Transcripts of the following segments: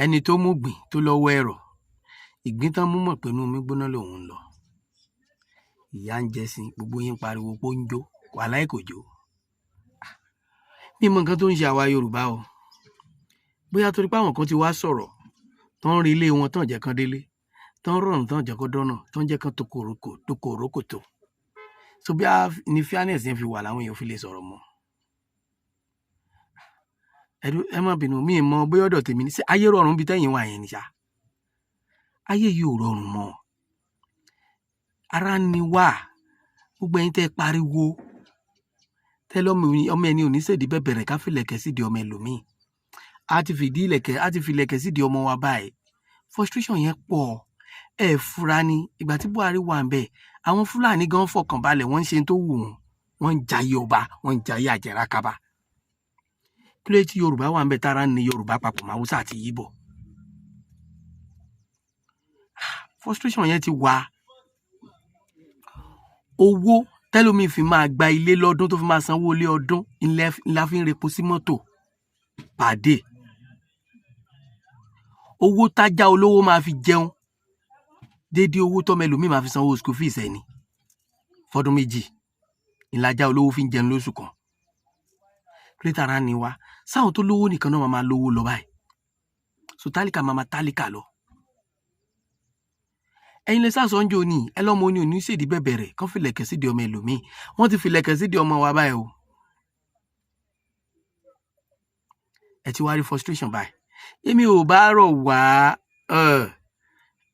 Ẹni tó mú gbìn tó lọ́wọ́ ẹ̀rọ ìgbín tán mú mọ̀ pé inú omi gbóná lòun ń lọ. Ìyá ń jẹsìn, gbogbo yín pariwo pé ó ń jó, wàláì kò jó. Mi mọ nǹkan tó ń ṣe àwa Yorùbá o. Bóyá torí pé àwọn kan ti wá sọ̀rọ̀, tán ń rí ilé wọn tán jẹ́ kán délé, tán rọ̀nà tán jẹ́ kán dọ́nà, tán jẹ́ kán tokoroko tokorókòtò. So bí a ní fairness yẹn fi wà láwọn èèyàn fi lè sọ̀rọ̀ mọ́. Ẹ má bínú, mi ì mọ bóyá ọ̀dọ̀ tèmi ní. Ṣé ayé rọrùn bí tẹ́yìn wà yẹn ni ṣá? Ayé yìí ò rọrùn mọ́. Ara ni wá. Gbogbo ẹ̀yin tẹ́ ẹ pariwo, tẹ́ lọ́mọ ọmọ ẹni ò ní ṣèdí bẹ̀bẹ̀rẹ̀ ká fìlẹ̀kẹ̀ sídìí ọmọ ẹlòmíì. A ti fìdí ìlẹ̀kẹ̀, a ti fìlẹ̀kẹ̀ sídìí ọmọ wa báyìí. Frustration yẹn pọ̀. Ẹ fura ni. Ìgbà tí Buhari wà ń bẹ̀, àwọn Fúlàní gan fọkàn balẹ̀, wọ́n ń ṣe tó wù wọ́n. Wọ́n ń jayé ọba, wọ́n ń jayé àjẹrákábá. Kí ló dé tí Yorùbá wà ń bẹ̀ tára ń ni Yorùbá papọ̀ mọ́ Haúsá àti Íbò? Frustration yẹn ti wà. Owó tẹ́lómi fi máa gba ilé lọ́dún tó fi máa sanwó ilé ọdún ńlá fi ń repo sí mọ́tò per day. Owó tájá olówó máa fi jẹun, déédéé owó tọ́mọ ẹlòmíì máa fi sanwó school fees ẹ̀ ni fọdún 2 ìlàjà olówó fi ń jẹun lóṣù kan. Kí ló dé tára ni wá? Sáwọn tó lówó nìkan náà máa máa lówó lọ báyìí. So tálíkà máa máa tálíkà lọ. Ẹ̀yin lè sá sọ ń jò ní ẹ lọ́mọ oní òní ṣèdí bẹ̀bẹ̀rẹ̀ kán fìlẹ̀kẹ̀ sídìí ọmọ ẹlòmíì. Wọ́n ti fìlẹ̀kẹ̀ sídìí ọmọ wa báyìí o. Ẹ ti wá rí frustration báyìí. Èmi ò bá rọ̀ wá,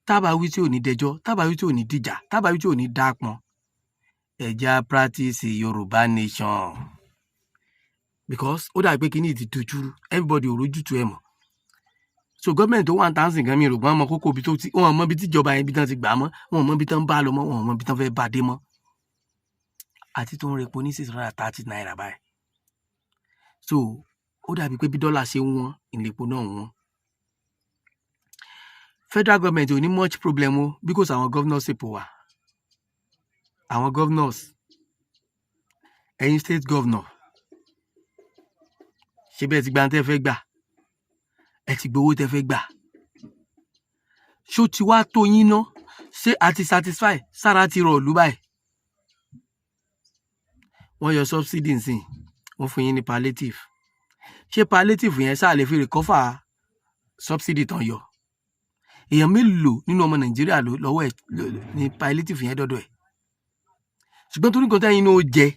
tábà wí tí ò ní dẹjọ́, tábà wí tí ò ní dìjà, tábà wí tí ò ní dápọn. Ẹ jẹ́ á practice Yorùbá nation. Because ó dàbí pé kíní ti dojúrú, everybody ò rójútu ẹ̀ mọ́. So government tó wà ń tàn sìn gan, mi rò pé wọ́n mọ kókó ibi tó ti, wọ́n mọ ibi tíjọba yẹn ibi tán ti gbà á mọ́, wọ́n mọ ibi tán ń bá lọ mọ́, wọ́n mọ ibi tán fẹ́ bá dé mọ́. Àti tó ń repo ní ₦630 báyìí. So ó dàbí pé bí dọ́là ṣe ń wọ́n, ìlépo náà wọ́n. Federal government ò ní much problem o, bí kò sáwọn governorship wa. Àwọn governors, ẹ̀yin state governor, ṣé bẹ́ẹ̀ ti gba ohun tẹ́ fẹ́ gbà? Ẹ ti gbowó tẹ́ fẹ́ gbà. Ṣó ti wá tó yín ná? Ṣé a ti satisfy? Sára ti rọ̀ ìlú báyìí? Wọ́n yọ subsidy nsìn, wọ́n fún yín ní palliative. Ṣé palliative yẹn ṣáà lè fi recover subsidy tán yọ? Èèyàn mélòó nínú ọmọ Nàìjíríà ló lọ́wọ́ ẹ̀ ní palliative yẹn dọ́dọ̀ ẹ̀? Ṣùgbọ́n torí nǹkan tẹ́yin náà ó jẹ,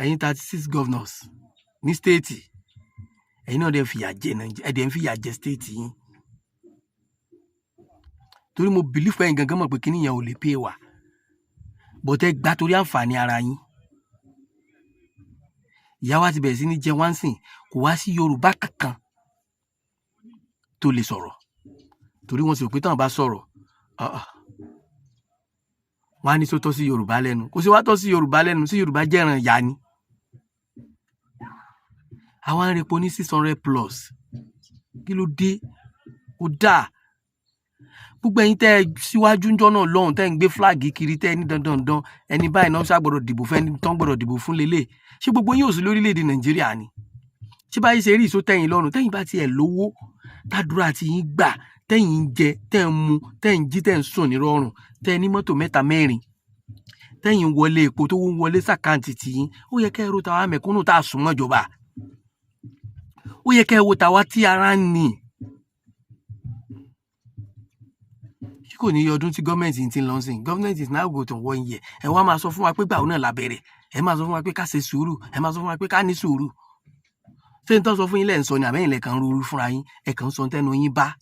ẹ̀yin 36 governors ní state, ẹ̀yin náà dẹ̀ fìyà jẹ Nàìjíríà, ẹ̀ dẹ̀ ń fìyà jẹ state yín. Torí mo believe pé ẹ̀yin gangan mọ̀ pé kíní yẹn ò lè pay wa. But ẹ gbà torí àǹfààní ara yín. Ìyà wa ti bẹ̀rẹ̀ sí ní jẹ wá ń sìn, kò wá sí Yorùbá kankan tó lè sọ̀rọ̀. Torí wọ́n sì rò pé táwọn bá sọ̀rọ̀, wọ́n á ní sọ tọ́ sí Yorùbá lẹ́nu. Kò sí wá tọ́ sí Yorùbá lẹ́nu, sí Yorùbá jẹ́ràn ìyá ni. Àwa ń repo ní 600 plus. Kí ló dé? Kò dáa. Gbogbo ẹ̀yin tẹ́ ẹ síwájú ńjọ́ náà lọ́hùn, tẹ́ ẹ ń gbé flag kiri, tẹ́ ẹ ní dandan dandan ẹni báyìí náà ṣá gbọ́dọ̀ dìbò fún, ẹni tán gbọ́dọ̀ dìbò fún lélẹ̀. Ṣé gbogbo yín ò sí lórílẹ̀‐èdè Nàìjíríà ni? Ṣé báyìí ṣe rí ìṣó tẹ́yìn lọ́rùn? Tẹ́yìn bá tiẹ̀ lówó, tádúrà tí yín gbà, tẹ́yìn ń jẹ, tẹ́ ń mu, tẹ́ ń jí, tẹ́ ń sùn ní rọrùn, tẹ́ ẹ ní mọ́tò mẹ́ta mẹ́rin, tẹ́yìn ń wọlé epo tó ń wọlé s'account tiyín, ó yẹ kẹ́ ẹ ro tàwa mẹ̀kúnnù tá a sùn mọ́ ìjọba. Ó yẹ kẹ́ ẹ wo tàwa tí ara ń nì. Ṣé kò ní yọ ọdún tí gọ́ọ̀mẹ̀ntì ti ń lọ sí? Government is now go to one year. Ẹ wá máa sọ fún wa pé gbà ó náà la bẹ̀rẹ̀. Ẹ máa sọ fún wa pé ká ṣe sùúrù. Ẹ máa sọ fún wa pé ká ní sùúrù. Ṣé n tó sọ fún yín lẹ́ ń sọ ni àbẹ́yìn lẹ kàn ń rúru fúnra yín? Ẹ kàn ń sọ tẹ́nu yín bá.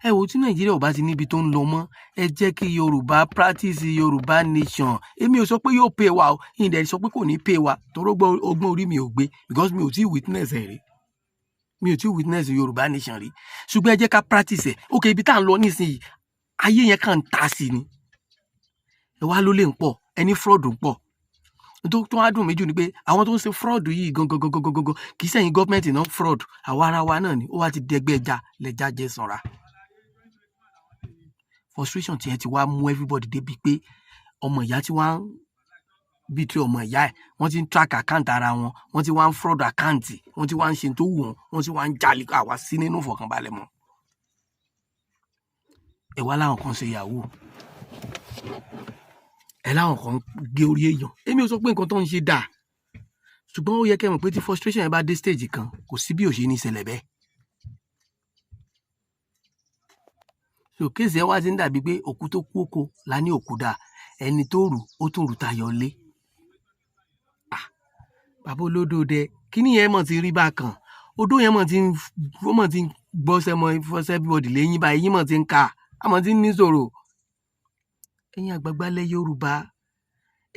Ẹ wo tí Nàìjíríà ò bá ti níbi tó ń lọ mọ́, ẹ jẹ́ kí Yorùbá practice Yorùbá nation. Èmi ò sọ pé yóò pay wa o, ìyìn dẹ̀ sọ pé kò ní pay wa, torí ọgbọ́n orí mi ò gbé because mi ò tí witness ẹ̀ rí. Mi ò tí witness Yorùbá nation rí. Ṣùgbọ́n ẹ jẹ́ ká practice ẹ̀. Okay, ibi tá à ń lọ nísìnyí, ayé yẹn kàn ń ta sí ni. Ẹ wá ló lè ń pọ̀, ẹni fraud ń pọ̀. Tó wá dùn mí jù ni pé àwọn tó ń ṣe fraud yìí gangan gangan gangan gangan kì í ṣẹ̀yìn gọ́ọ̀mẹ̀ntì náà fraud, àwa ara wa náà ni. Ó wá ti dẹgbẹ́ ẹja lẹ́ja jẹ́ sanra. Frustration tiẹ̀ ti wá mú everybody débi pé ọmọ ìyá tí wọ́n á betray ọmọ ìyá ẹ̀, wọ́n ti ń track account ara wọn, wọ́n ti wá ń fraud account, wọ́n ti wá ń ṣe tó wù wọ́n, wọ́n ti wá ń jalè. Àwa sí nínú ìfọ̀kànbalẹ̀ mọ́. Ẹ wá láwọn kan ṣe yahoo, ẹ láwọn kan gé orí èèyàn. Èmi ò sọ pé nǹkan tó ń ṣe dáa, ṣùgbọ́n ó yẹ kẹ́ mọ̀ pé tí frustration yẹn bá dé stage kan, kò sí bí ò ṣe ní ṣẹlẹ̀ bẹ́ẹ̀. So case ẹ wá ti ń dàbí pé òkú tó kú oko la ní òkú dáa, ẹni tó rù ó tún rù tayọ lé. Ah, bàbá olódò dẹ, kíní yẹn mọ̀ ti rí bákan, odó yẹn mọ̀ ti ń, ó mọ̀ ti ń gbọ́sẹ̀ mọ́ fọ́sẹ́ everybody lẹ́yìn báyìí, eyín mọ̀ ti ń ka, àmọ́ ti ń ní sọ̀rọ̀. Ẹ̀yin àgbààgbà ilẹ̀ Yorùbá,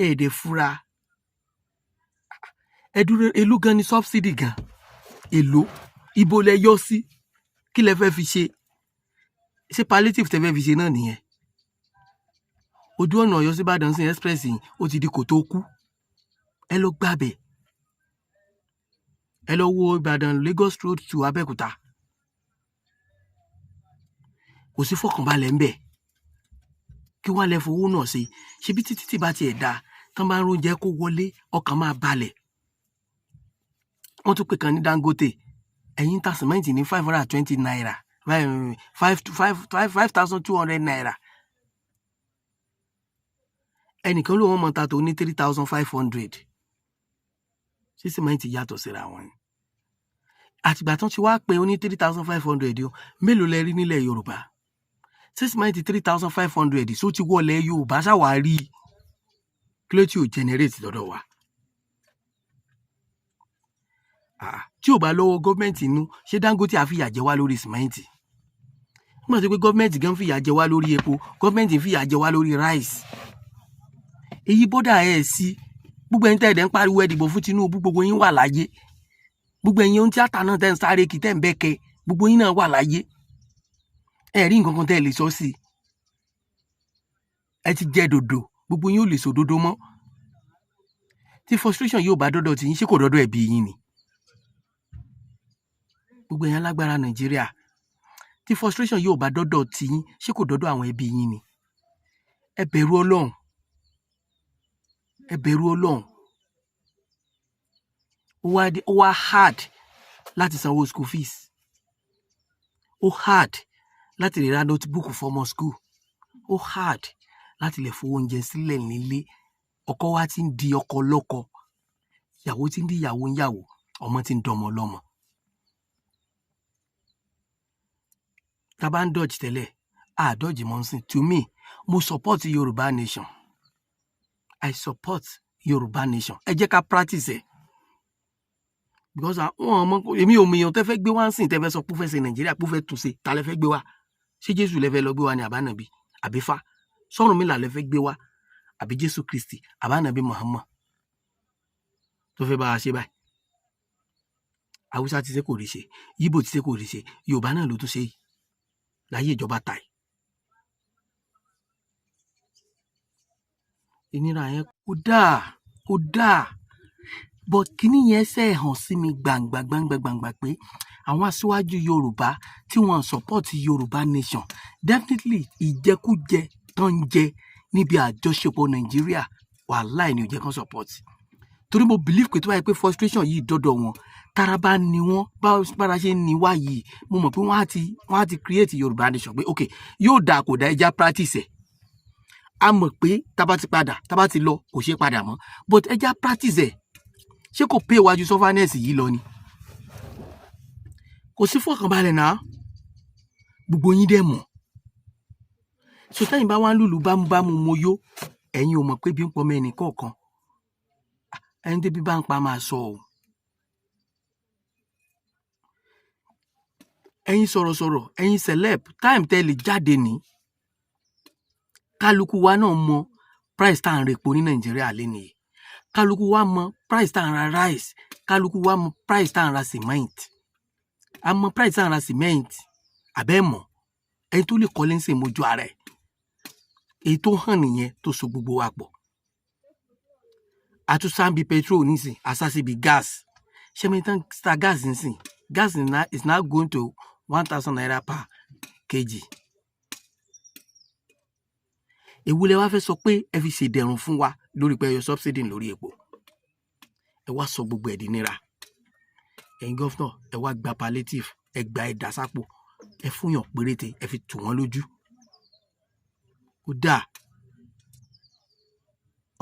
ẹ dẹ̀ fura. Ẹ dúró, èló gan ni subsidy gan? Èló? Ibo lẹ yọ sí? Kí lẹ fẹ́ fi ṣe? Ṣé palliative tẹ fẹ́ fi ṣe náà nìyẹn? Ojú ọ̀nà Ọ̀yọ́ sí Ìbàdàn sí express yìí, ó ti di kòtò kú. Ẹ lọ gbàbẹ̀. Ẹ lọ wo Ìbàdàn Lagos Road to Abẹ́òkúta. Kò sí fọkànbalẹ̀ ńbẹ̀. Kí wá lẹ fowó náà ṣe? Ṣebí títí tí bá tiẹ̀ dáa, tán bá ń róúnjẹ kó wọlé, ọkàn máa balẹ̀. Wọ́n tún pè kan ní Dangote. Ẹ̀yin ń ta sìmẹ́ǹtì ní ₦520, five five five ₦5,200. Ẹnìkan ló wọ́n mọ̀ ta tó ní 3,500. Ṣé sìmẹ́ǹtì yàtọ̀ síra wọn ni? Àtìgbà tán ti wá pé ó ní 3,500 o, mélòó lẹ rí nílẹ̀ Yorùbá? Ṣé sìmẹ́ǹtì 3,500 só ti wọlé Yorùbá ṣàwárí? Kí ló tí ò generate lọ́dọ̀ wa? Ah, tí ò bá lọ́wọ́ gọ́ọ̀mẹ̀ntì inú, ṣé Dangote á fìyà jẹ wá lórí sìmẹ́ǹtì? Nígbà tó pé gọ́ọ̀mẹ̀ntì gan fìyà jẹ wá lórí epo, gọ́ọ̀mẹ̀ntì fìyà jẹ wá lórí rice. Èyí bọ́dà ẹ̀ sí gbogbo ẹ̀yin tẹ́ ẹ̀ dẹ̀ ń pariwo ẹ dìbò fún Tinubu, gbogbo yín wà láyé. Gbogbo ẹ̀yin ohun tíátà náà tẹ́ ń sáré kí tẹ́ ń bẹ́kẹ, gbogbo yín náà wà láyé. Ẹ rí nǹkan kan tẹ́ ẹ lè sọ sí i. Ẹ ti jẹ dòdò, gbogbo yín ò lè sòdodo mọ́. Tí frustration yóò bá dọ́dọ̀ tí yín, ṣé kò dọ́dọ̀ ẹbí yín ni? Gbogbo ẹ̀yin alágbára Nàìjíríà, tí frustration yóò bá dọ́dọ̀ tí yín, ṣé kò dọ́dọ̀ àwọn ẹbí yín ni? Ẹ bẹ̀rù Ọlọ́run, ẹ bẹ̀rù Ọlọ́run. Ó wá hard láti sanwó school fees, ó hard láti lè ra notebook fọ́mọ school, ó hard láti lè fowó oúnjẹ sílẹ̀ nílé. Ọkọ wa ti ń di ọkọ lọ́kọ, ìyàwó ti ń di ìyàwó ń yàwó, ọmọ ti ń dọmọ lọ́mọ. Tá a bá ń dodge tẹ́lẹ̀, a dodge mọ́ nísìn. To me, mo support Yorùbá nation. I support Yorùbá nation. Ẹ jẹ́ ká practice ẹ̀, because àwọn ọmọ èmi ò mọ èèyàn tẹ́ fẹ́ gbé wá ń sìn, tẹ́ fẹ́ sọ pé ó fẹ́ ṣe Nàìjíríà, pé ó fẹ́ tún ṣe. Ta lẹ fẹ́ gbé wá? Ṣé Jésù lẹ fẹ́ lọ gbé wá ní, àbánàbí, àbífá Sọ́rùnmìlà lẹ fẹ́ gbé wá, àbí Jésù Kristi, àbánàbí Muhammad tó fẹ́ bá wa ṣe báyìí? Haúsá ti ṣe, kò rí ṣe. Yíbò ti ṣe, kò rí ṣe. Yorùbá náà ló tún ṣe yìí láyé ìjọba tàì. Ìnira yẹn kò dáa, kò dáa, but kíní yẹn ṣe hàn sí mi gbangba gbangba gbangba pé àwọn aṣíwájú Yorùbá tí wọ́n support Yorùbá nation, definitely ìjẹkújẹ tó ń jẹ níbi àjọṣepọ̀ Nàìjíríà, wàláì ni ò jẹ́ kán support. Torí mo believe pé tó bá yẹ pé frustration yìí dọ́dọ̀ wọn, tára bá ní wọn bára ṣe ń ní wá yìí, mo mọ̀ pé wọ́n á ti create Yorùbá nation pé ok, yóò dáa, kò dáa, ẹ já practice ẹ̀. A mọ̀ pé tá bá ti padà, tá bá ti lọ, kò ṣeé padà mọ́, but ẹ já practice ẹ̀. Ṣé kò pay wájú sufferness yìí lọ ni? Kò sí fọkànbalẹ̀ náà, gbogbo yín dẹ̀ mọ̀. So tẹ́yìn bá wá ń lùlù bámúbámú mo yó, ẹ̀yin ò mọ̀ pé bí ń pọmọ ẹnì kọ̀ọ̀kan. Ẹni tébi bá ń pa máa sọ o. Ẹ̀yin sọ̀rọ̀sọ̀rọ̀, ẹ̀yin celeb, time tẹ́ lè jáde ní. Kálukú wa náà mọ price tá à ń repo ní Nàìjíríà lénìí, kálukú wa mọ price tá à ń ra rice, kálukú wa mọ price tá à ń ra cement. A mọ price tá à ń ra cement, àbẹ́ mọ̀? Ẹni tó lè kọ́lé ń sè mojú ara ẹ̀. Èyí tó hàn nìyẹn tó so gbogbo wa pọ̀. Àtúnṣe bíi petrol nísìn, àṣàṣì bíi gas. Ṣé mi tán ta gas nísìn? Gas is now going to ₦1,000 per kg. Èwo lẹ wá fẹ́ sọ pé ẹ fi ṣèdẹ̀rùn fún wa? Lórí pé ẹ yọ subsidy lórí epo, ẹ wá sọ gbogbo ẹ̀ di nira. Ẹ̀yin governor, ẹ wá gba palliative, ẹ gba, ẹ dà sápò, ẹ fúnyàn péréte, ẹ fi tù wọ́n lójú. Kó dáa.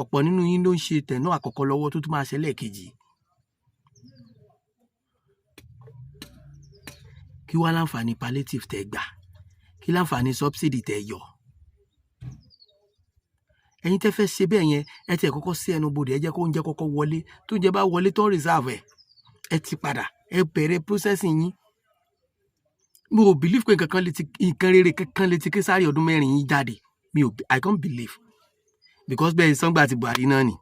Ọ̀pọ̀ nínú yín ló ń ṣe tẹ̀nú àkọ́kọ́ lọ́wọ́ tó tún máa ṣe lẹ́ẹ̀kejì. Kí wá láǹfààní palliative tẹ́ gbà? Kí láǹfààní subsidy tẹ́ yọ? Ẹ̀yin tẹ́ fẹ́ ṣe bẹ́ẹ̀ yẹn, ẹ tiẹ̀ kọ́kọ́ sí ẹnu bodè, ẹ jẹ́ kó oúnjẹ kọ́kọ́ wọlé. Tó oúnjẹ bá wọlé tán, reserve ẹ̀, ẹ ti padà, ẹ bẹ̀rẹ̀ processing yín. Mi ò believe pé nǹkan kan lè ti, nǹkan rere kankan lè ti Késàrì ọdún 4 yín jáde. Mi ò, I can't believe, because bẹ́ẹ̀ sọ́ngbà ti Buhari náà ni,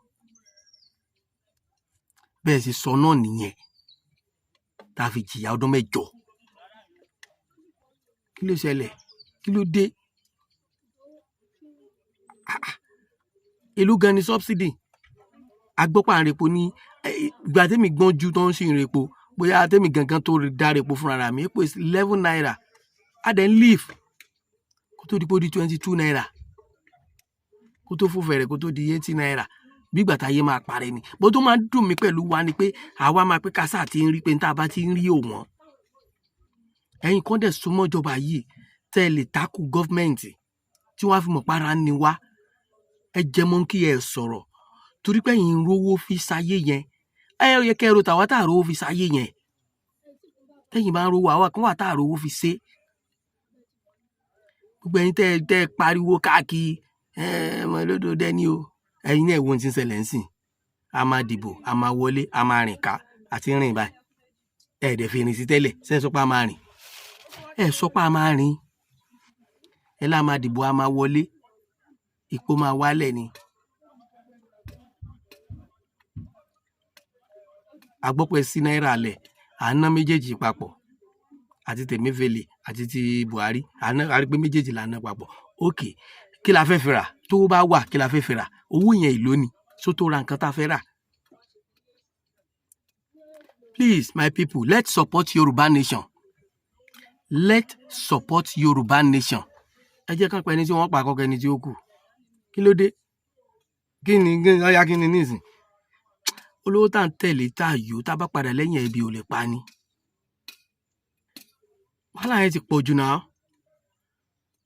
bẹ́ẹ̀ sì sọ náà nìyẹn tá a fi jìyà ọdún 8. Kí ló ṣẹlẹ̀? Kí ló dé? Ah, ah. Èló gan ni subsidy? Agbọ́pọ̀ à ń repo ní ìgbà tẹ́mi gbọ́n ju tó ń ṣì ń repo, bóyá tẹ́mi gangan tó dá repo fúnra mi, epo is 11 naira. A dẹ̀ ń live kó tó di pé ó di 22 naira, kó tó fò fẹ̀rẹ̀, kó tó di 80 naira. Bí ìgbà táyé máa parẹ́ ni. Bó tó máa ń dùn mí pẹ̀lú wa ni pé àwa máa pé kásá ti ń rí pé tá a bá ti ń rí òwọ́n. Ẹ̀yin kan dẹ̀ súnmọ́ ìjọba yìí, tẹ́ ẹ lè takù government tí wọ́n á fi mọ̀ para ni wá. Ẹ jẹ́ mọ́ kí ẹ sọ̀rọ̀ torí pé ẹ̀yin ń rówó fi ṣayé yẹn. Ẹ yẹ kẹ́ ẹ ro tàwa tá a rówó fi ṣayé yẹn. Tẹ́yìn bá ń rówó, àwa kan wà tá a rówó fi ṣe. Gbogbo ẹ̀yin tẹ́ ẹ pariwo káàkiri, ẹ ọmọ olódò dẹ́ni o. Ẹ̀yin náà, wo ohun tí ń ṣẹlẹ̀ ń sìn. A máa dìbò, a máa wọlé, a máa rìn ká àti rìn báyìí. Ẹ dẹ̀ fi rìn sí tẹ́lẹ̀ ṣe é sọ pé a máa rìn? Ẹ sọ pé a máa rìn. Ẹ lá máa dìbò, a máa wọlé, ipò máa wálẹ̀ ni. A gbọ́ pé sí náírà lẹ̀, à ń ná méjèèjì papọ̀, àti tèmífẹ́lẹ̀ àti ti Buhari, à ń ná, a rí pé méjèèjì là ń ná papọ̀. Ok, kí la fẹ́ fi rà? Tówó bá wà, kí la fẹ́ fi rà? Owó yẹn, èló ni só tó ra nǹkan tá a fẹ́ rà? Please, my people, let's support Yorùbá nation. Let's support Yorùbá nation. Ẹ jẹ́ kán pa ẹni tí wọ́n pa àkọ́kọ́, ẹni tí ó kù. Kí ló dé? Kí ni kí ni ọ̀ya? Kí ni nísìn? Olówó tá à ń tẹ̀lé tá a yó, tá a bá padà lẹ́yìn, ẹbí ò lè pa ni. Wàhálà yẹn ti pọ̀ jù náà.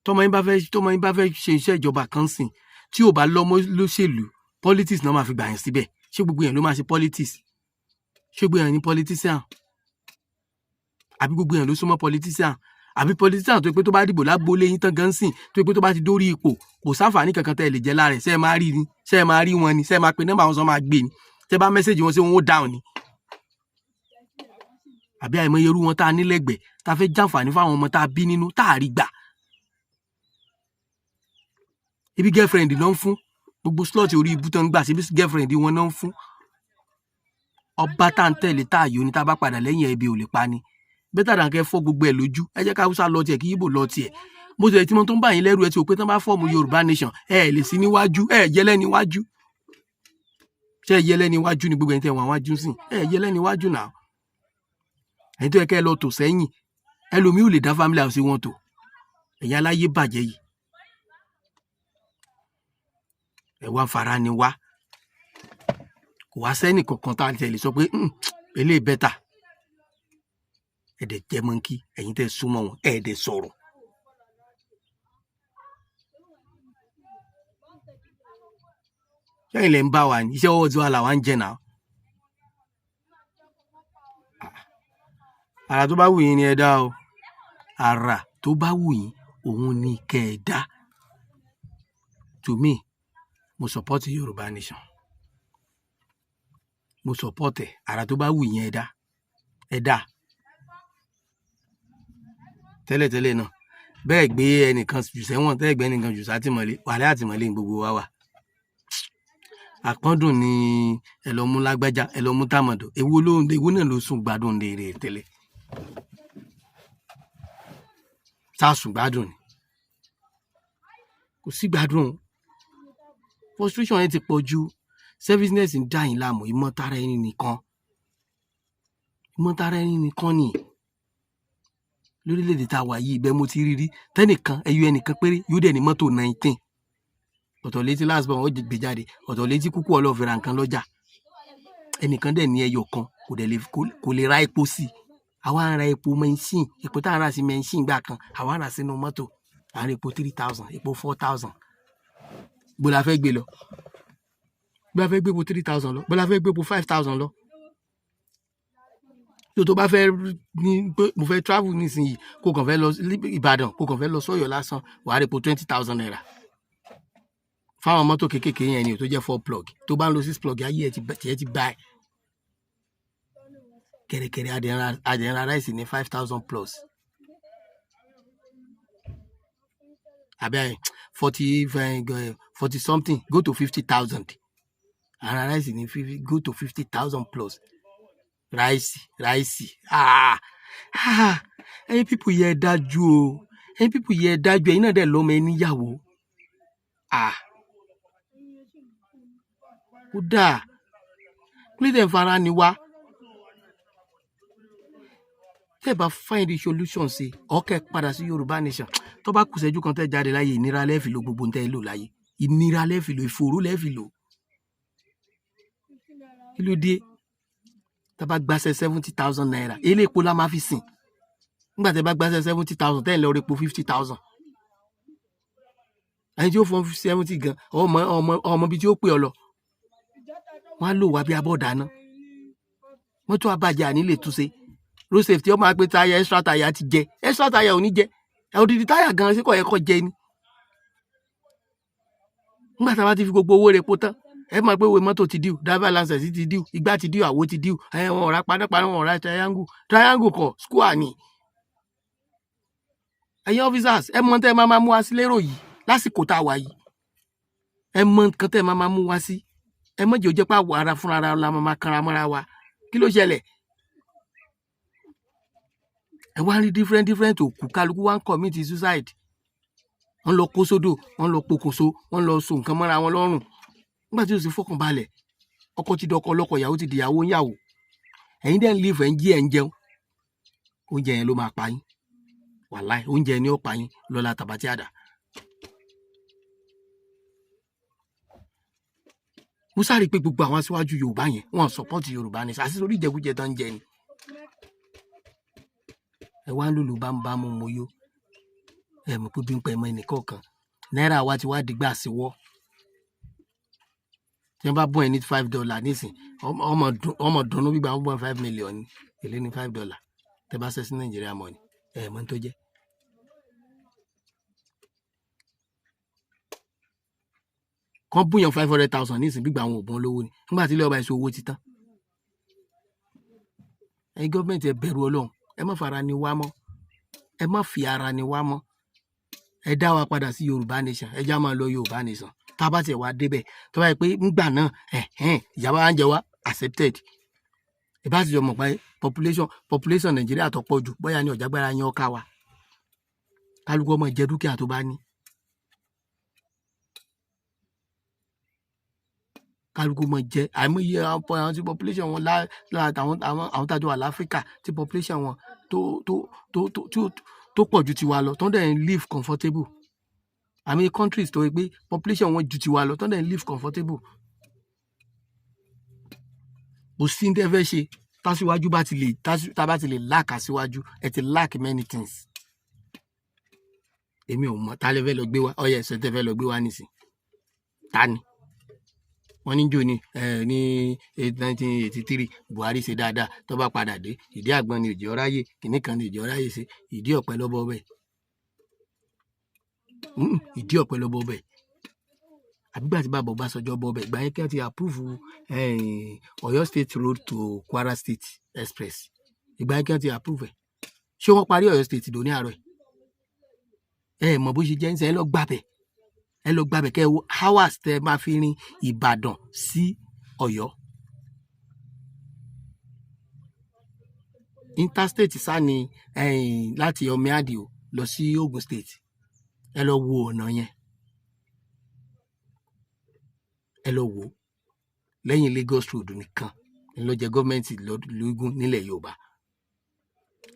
Tọmọ yín bá fẹ́ ṣe iṣẹ́ ìjọba kan sìn, tí ò bá lọ́mọ lóṣèlú, politics náà máa fi gbà yẹn síbẹ̀. Ṣé gbogbo yẹn ló máa ṣe politics? Ṣé gbogbo yẹn ní politician? Àbí gbogbo yẹn ló súnmọ́ politician? Àbí politician tó pé tó bá dìbò lágbólé yín tán gan sìn, tó pé tó bá ti dórí ipò, kò sáǹfààní kankan tẹ́ ẹ lè jẹ lára ẹ̀? Ṣé ẹ máa rí ni? Ṣé ẹ máa rí wọn ni? Ṣé ẹ máa pe nọ́mbà wọn, sọ máa gbé ni? Tẹ́ bá message wọn, ṣé wọn ó dáhùn ni? Àbí àìmọye irú wọn tá a nílẹ̀gbẹ̀ẹ́, tá a fẹ́ jàǹfààní fáwọn ọmọ tá a bí nínú, tá a rí gbà. Ibi girlfriend ló ń fún gbogbo slot orí ibú tó ń gbà síbi, girlfriend wọn náà ń fún. Ọba tá à ń tẹ̀lé tá a yóò ní, tá a bá padà lẹ́yìn, ẹbí ò lè pa ni. Better than kẹ́ fọ́ gbogbo ẹ̀ lójú. Ẹ jẹ́ ká Haúsá lọ tiẹ̀, kí Ìgbò lọ tiẹ̀. Mo tẹ̀lé tí mo tó ń bá yín lẹ́rù. Ẹ ti rò pé tán bá form Yorùbá nation, ẹ lè sí níwájú, ẹ yẹ lẹ́ni iwájú. Ṣé ẹ yẹ lẹ́ni iwájú ni? Gbogbo ẹ̀yin tẹ́ wà wájú sìn, ẹ yẹ lẹ́ni iwájú náà. Ẹ̀yin tó yẹ kẹ́ ẹ lọ tò sẹ́yìn, ẹlòmíì ò lè dá family house wọn tò. Ẹ̀yin aláyé bàjẹ́ yìí, ẹ wá ń fara ni wá. Kò wá sẹ́nì kankan tá a tẹ̀lé sọ pé eléyìí better. Ẹ dẹ̀ jẹ́ monkey. Ẹ̀yin tẹ́ súnmọ́ wọn, ẹ dẹ̀ sọ̀rọ̀. Sẹ́yìn lẹ̀ ń bá wa ní iṣẹ́ ọwọ́ tiwa làwa ń jẹ náà. Àrà tó bá wù yín ni ẹ dá o. Àrà tó bá wù yín, òun ni kẹ́ ẹ dá. To me, mo support Yorùbá nation, mo support ẹ. Àrà tó bá wù yín, ẹ dá, ẹ dá. Tẹ́lẹ̀tẹ́lẹ̀ náà, bẹ́ẹ̀ gbé ẹnìkan jù sẹ́wọ̀n, tẹ́ẹ̀ gbé ẹnìkan jù sátìmọ́lé, wàhálà, àtìmọ́lé ní gbogbo wa wà. Àpọ́ndùn ni. Ẹ lọ mú lágbájá, ẹ lọ mú tàmọ̀dò. Èwo ló, èwo náà ló sùn gbádùn rere tẹ́lẹ̀? Tá a sùn gbádùn ni? Kò sí gbádùn. Frustration yẹn ti pọ̀ ju. Selfishness ń dà yín láàmú. Ìmọ̀tara ẹni nìkan, ìmọ̀tara ẹni nìkan ni. Lórílẹ̀‐èdè tá a wà yìí, bẹ́ẹ̀ mo ti rí rí tẹ́nìkan, ẹyọ ẹnìkan péré yóò dẹ̀ ní mọ́tò 19. Ọ̀tọ̀ létí last born ó gbé jáde, ọ̀tọ̀ létí kúkú ọlọ́ọ̀fẹ́ ra nǹkan lọ́jà. Ẹnìkan dẹ̀ ní ẹyọ kan, kò dẹ̀ lè, kò lè ra epo sí i. Àwa ń ra epo machine, epo tá à ń rà sí machine gbà kan, àwa ń rà sínú mọ́tò. À ń ra epo 3,000, epo 4,000. Bó la fẹ́ gbé lọ? Bó la fẹ́ gbé epo 3,000 lọ? Bó la fẹ́ gbé epo 5,000 lọ? Tó bá fẹ́ ní pé mo fẹ́ travel nísìnyí, kó kàn fẹ́ lọ sí Ìbàdàn, kó kàn fẹ́ lọ sọ́yọ́ lásán, wàá rí epo ₦20,000 fáwọn mọ́tò kéékèèké yẹn ni o, tó jẹ́ four plug. Tó bá ń lo six plug, ayé ẹ̀ ti tiẹ̀ ti bá ẹ̀ kẹ̀rẹ̀kẹ̀rẹ̀. Adẹ̀nra rice ní 5,000 plus àbí 40 something, go to 50,000. Ara rice ní 50, go to 50,000 plus. Rice, rice, ah ah, ẹ̀yin people yẹ dájú o, ẹ̀yin people yẹ dájú. Ẹ̀yin náà dẹ̀ lọ́mọ ẹ níyàwó. Ah, ó dáa kí ló dé fara ni wá. Tẹ́ ẹ bá find the solution sí, ọkẹ́ padà sí Yorùbá nation. Tó bá kù ṣẹ́jú kan tẹ́ jáde láyé, ìnira lẹ́ẹ̀fì lò, gbogbo tẹ́ ẹ lò láyé, ìnira lẹ́ẹ̀fì lò, ìfòòró lẹ́ẹ̀fì lò. Kí ló dé? Tá bá gbàṣẹ ₦70,000, eléèpo la máa fi sìn. Nígbà tẹ́ bá gbàṣẹ 70,000, tẹ́ ẹ lọ rí epo 50,000, ẹni tí ó fún 70 gan, ọmọ ọmọ ọmọ bíi tí ó pè ọ lọ, wọn á lò wá bí abọ́ dáná. Mọ́tò àbàjẹ́, àní lè túnṣe. Road safety ọmọ àgbẹ̀ táyà, extra táyà ti jẹ, extra táyà ò ní jẹ ẹ, odidi táyà gan sí kò yẹ kó jẹ ni. Nígbà tá a bá ti fi gbogbo owó rẹ̀ po tán, ẹ máa pé owó mọ́tò ti due, driver license ti due, igbá ti due, àwo ti due, ẹ wọn ọ̀rá panápaná, wọn ọ̀rá triangle, triangle kọ square ni. Ẹ̀yin officers, ẹ mọ tẹ́ ẹ máa máa mú wa sí lérò yìí lásìkò tá a wà yìí. Ẹ mọ nǹkan tẹ́ ẹ máa máa mú wa sí. Ẹ mọ̀ jẹ́ ó jẹ́ pé àwọ̀ ara fúnra la máa máa kanra mọ́ra wa. Kí ló ṣẹlẹ̀? Ẹ wá rí different different òkú, kálukú wá ń commit suicide. Wọ́n lọ kó sódò, wọ́n lọ pokùnso, wọ́n lọ so nǹkan mọ́ra wọn lọ́rùn nígbà tí ó sì fọkànbalẹ̀. Ọkọ ti dọkọ lọ́kọ, ìyàwó ti dìyàwó ń yàwó. Ẹ̀yin dẹ̀ ń live, ẹ̀ ń jí, ẹ̀ ń jẹun. Oúnjẹ yẹn ló máa pa yín. Wàláì, oúnjẹ ni ó pa yín lọ́la tàbátí àdá. Mo sáré pé gbogbo àwọn aṣíwájú Yorùbá yẹn, wọn support Yorùbá ní àti sórí ìjẹkújẹ tán ń jẹ ni. Ẹ wá ń lùlù bámúbámú, mo yó. Ẹ mọ̀ pé bí ń pẹ́ mọ́ ẹnìkọ̀ọ̀kan, náírà wa ti wá dìgbà síwọ́. Tí wọ́n bá bọ́ ẹ ní $5 nísìn, ọmọ dùnnú gbígbà 1.5 million ní èlé ní $5. Tẹ́ bá ṣẹ́ sí Nàìjíríà mọ́ ni ẹ mọ̀ tó jẹ́. Kàn búyàn 500,000 nísìn, gbígbà àwọn òbọ̀n lówó ni nígbà tí ilé ọba èso owó ti tán. Ẹ̀yin gọ́ọ̀mẹ̀ntì, ẹ bẹ̀rù Ọlọ́run. Ẹ má fara ni wá mọ́, ẹ má fi ara ni wá mọ́. Ẹ dá wa padà sí Yorùbá nation. Ẹ já máa lọ Yorùbá nation. Tá a bá tiẹ̀ wá débẹ̀, tó bá yẹ pé ńgbà náà ẹ̀hẹ́n ìyàbá wa ń jẹ wá, accepted. Ìbá ti jọ mọ̀ pé population Nàìjíríà tó pọ̀ jù, bóyá ní ọ̀jágbára yẹn ọ̀ka wa, kálukú ọmọ jẹ dúkìá tó bá ní, kálukú mọ jẹ. Àìmọye àwọn tí population wọn lá àwọn àwọn tájọ wà láfíríkà tí population wọn tó tó tó tó tó pọ̀ ju tiwa lọ, tó ń dẹ̀ ń live comfortable. Àmì countries tó yẹ pé population wọn ju tiwa lọ, tó ń dẹ̀ ń live comfortable. Kò sí ní tẹ́ fẹ́ ṣe tásíwájú bá ti lè tá bá ti lè lack aṣíwájú. Ẹ ti lack many things. Èmi ò mọ̀ tá lè fẹ́ lọ gbé wá. Ọyẹ ẹ̀sẹ̀ tẹ́ fẹ́ lọ gbé wá nísìn, ta ni wọ́n ní jò ní ẹ ní 1983? Buhari ṣe dáadáa, tó bá padà dé, ìdí àgbọn ni òjò ráyè, kìnnì kan ni òjò ráyè ṣe. Ìdí ọ̀pẹ lọ́bọ̀ bẹ́ẹ̀, ìdí ọ̀pẹ lọ́bọ̀ bẹ́ẹ̀. Àbígbà tí bàbá Ọbásanjọ́ bọ́ bẹ́ẹ̀, ìgbà yẹn kí wọ́n ti approve Ọ̀yọ́ State Road to Kwara State Express, ìgbà yẹn kí wọ́n ti approve ẹ̀. Ṣé wọ́n parí Ọ̀yọ́ State dòní àárọ̀ ẹ̀? Ẹ mọ̀ bó ṣe jẹ́ ń sẹ́. Ẹ lọ gbàbẹ̀, ẹ lọ gbàbẹ̀ kẹ́ ẹ wo hours tẹ́ ẹ máa fi rin Ìbàdàn sí Ọ̀yọ́. Interstate sá ni láti Omi Àdìó lọ sí Ogun State. Ẹ lọ wo ọ̀nà yẹn, ẹ lọ wò ó. Lẹ́yìn Lagos Road nìkan ló jẹ́ gọ́ọ̀mẹ̀ntì lógún nílẹ̀ Yorùbá,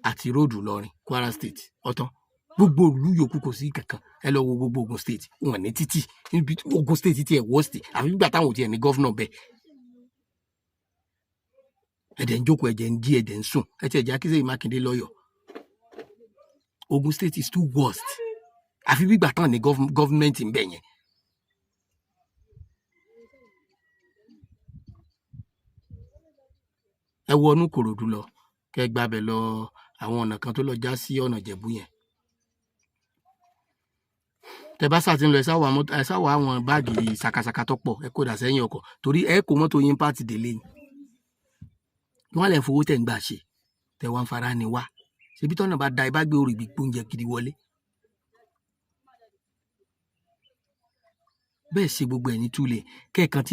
àti road Ìlọrin, Kwara State ọ̀tán. Gbogbo ìlú yòókù, kò sí kankan. Ẹ lọ wo gbogbo Ogun State, wọn ní títì. Níbi Ogun State tiẹ̀ worst, àfi gbà táwọn ò tiẹ̀ ní governor bẹ́ẹ̀. Ẹ̀dẹ̀ ń jókòó, ẹ̀jẹ̀ ń jí, ẹ̀dẹ̀ ń sùn. Ẹ tiẹ̀ jẹ́ Akínsèyí Mákindé lọ́yọ̀ọ́. Ogun State is too worst, àfi gbígbà tán ní government ń bẹ̀ yẹn. Ẹ wọnú Kòròdú lọ, kẹ gbàbẹ lọ, àwọn ọ̀nà kan tó lọ já sí ọ̀nà Ìjẹ̀bú yẹn. Tẹ bá sá ti ń lọ, ẹ sá wà àwọn báàgì ṣàkàṣàkà tó pọ̀, ẹ kó dà sẹ́yìn ọkọ̀, torí ẹ kó mọ́tò yín pàtì délé ni. Wọ́n lè fowó tẹ̀ ń gbà ṣe tẹ̀ wá ń fara ni wá. Ṣebí tọ́nà bá da, ẹ bá gbé orí gbóúnjẹ gidi wọlé. Bẹ́ẹ̀ ṣe gbogbo ẹ̀ ní túlẹ̀ kẹ́ẹ̀kan tí